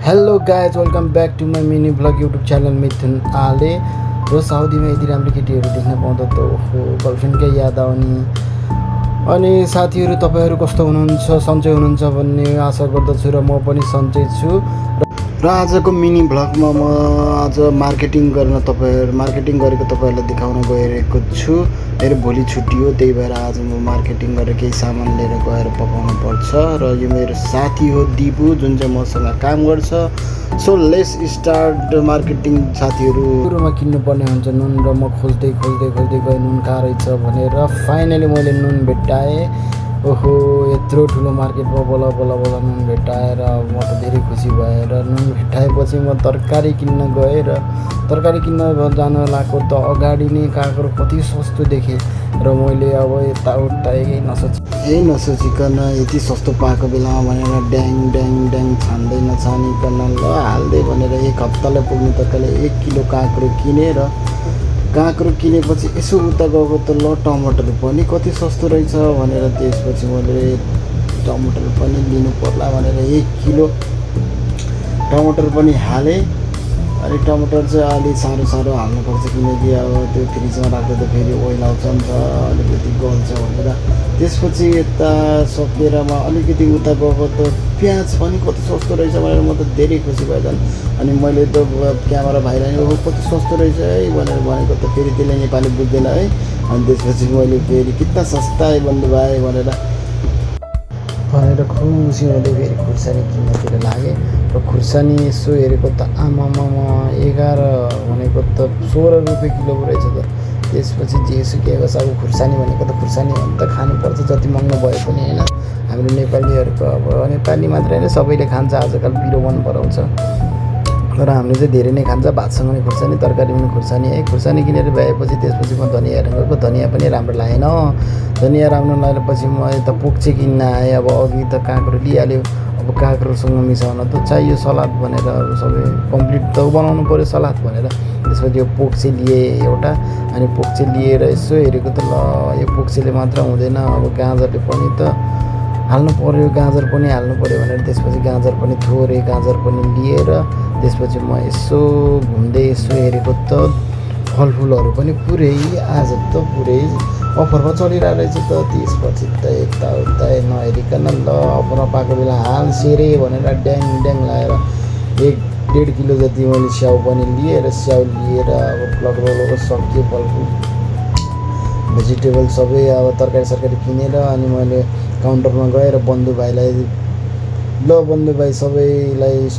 Hello guys, welcome back to my mini blog YouTube channel Mithun Ale. र साउदीमा यदि राम्रो केटीहरू देख्न पाउँदा त ओहो गर्लफ्रेन्डकै याद आउने। अनि साथीहरू, तपाईँहरू कस्तो हुनुहुन्छ, सन्चै हुनुहुन्छ भन्ने आशा गर्दछु र म पनि सन्चै छु। र आजको मिनी ब्लगमा म आज मार्केटिङ गरेको तपाईँहरूलाई देखाउन गइरहेको छु। मेरो भोलि छुट्टी हो, त्यही भएर आज म मार्केटिङ गरेर केही सामान लिएर गएर पकाउनु पर्छ। र यो मेरो साथी हो दिपु, जुन चाहिँ मसँग काम गर्छ। सो लेट्स स्टार्ट मार्केटिङ साथीहरू। सुरुमा किन्नुपर्ने हुन्छ नुन, र म खोज्दै गएँ नुन कहाँ रहेछ भनेर फाइनली मैले नुन भेट्टाएँ। ओहो, यत्रो ठुलो मार्केटमा बल्ल नुन भेट्टाएर म त धेरै खुसी भएर नुन भेट्टाएपछि म तरकारी किन्न गएँ। र तरकारी किन्न जान लागेको त अगाडि नै काँक्रो कति सस्तो देखेँ र मैले अब यताउता यही नसोचिकन यति सस्तो पाएको बेलामा भनेर ड्याङ छान्दै नछानिकन ल हाल्दै भनेर एक हप्तालाई पुग्ने तरकारीले 1 किलो काँक्रो किनेर काँक्रो किनेपछि यसो उता गएको त ल टमाटर पनि कति सस्तो रहेछ भनेर त्यसपछि मैले टमाटर पनि लिनु पर्ला भनेर 1 किलो टमाटर पनि हालेँ। अनि टमाटर चाहिँ अलि साह्रो हाल्नुपर्छ, किनकि अब त्यो फ्रिजमा राख्दा त फेरि ओइलाउँछ नि त, अलिकति गल्छ भनेर। त्यसपछि यता सकेर म अलिकति उता गएको त प्याज पनि कति सस्तो रहेछ भनेर म त धेरै खुसी भएँ झन्। अनि मैले त क्यामेरा भाइलाई ओहो कति सस्तो रहेछ है भनेर भनेको त फेरि त्यसले नेपाली बुझ्दैन है। अनि त्यसपछि मैले फेरि कितना सस्ता है बन्धुभाइ भनेर खुसी हुँदै फेरि खुर्सानी किन्नतिर लागेँ। र खुर्सानी यसो हेरेको त आमामामा 11 भनेको त 16 रुपियाँ किलो पो रहेछ त। त्यसपछि जेसुकै होस्, अब खुर्सानी भनेको त खुर्सानी हो नि त, खानुपर्छ जति महँगो भए पनि होइन। हाम्रो नेपालीहरूको अब नेपाली मात्रै होइन, सबैले खान्छ आजकल, पिरो मन पराउँछ। तर हामीले चाहिँ धेरै नै खान्छ, भातसँग पनि खुर्सानी, तरकारी पनि खुर्सानी है। खुर्सानी किनेर भएपछि त्यसपछि म धनियाँ हेरेर गएको, धनियाँ पनि राम्रो लागेन। धनियाँ राम्रो लागेपछि म यता पोक्चे किन्न आएँ। अब अघि त काँक्रो लिइहाल्यो, अब काँक्रोसँग मिसाउन त चाहियो सलाद भनेर, अब सबै कम्प्लिट त बनाउनु पऱ्यो सलाद भनेर। त्यसपछि यो पोक्चे लिएँ एउटा, अनि पोक्चे लिएर यसो हेरेको त ल यो पोक्चेले मात्र हुँदैन, अब गाजरले पनि त हाल्नु पऱ्यो, गाजर पनि हाल्नु पऱ्यो भनेर त्यसपछि गाजर पनि थोरै गाजर पनि लिएर त्यसपछि म यसो घुम्दै यसो हेरेको त फलफुलहरू पनि पुरै आज त पुरै अफरमा चलिरहेको रहेछ त। त्यसपछि त यताउता नहेरिकन ल अफरमा पाएको बेला हाल सेरे भनेर ड्याङ लगाएर 1.5 किलो जति मैले स्याउ पनि लिएर अब लगभग सकियो फलफुल भेजिटेबल सबै, अब तरकारी सरकारी किनेर अनि मैले काउन्टरमा गएर बन्धुभाइ सबैलाई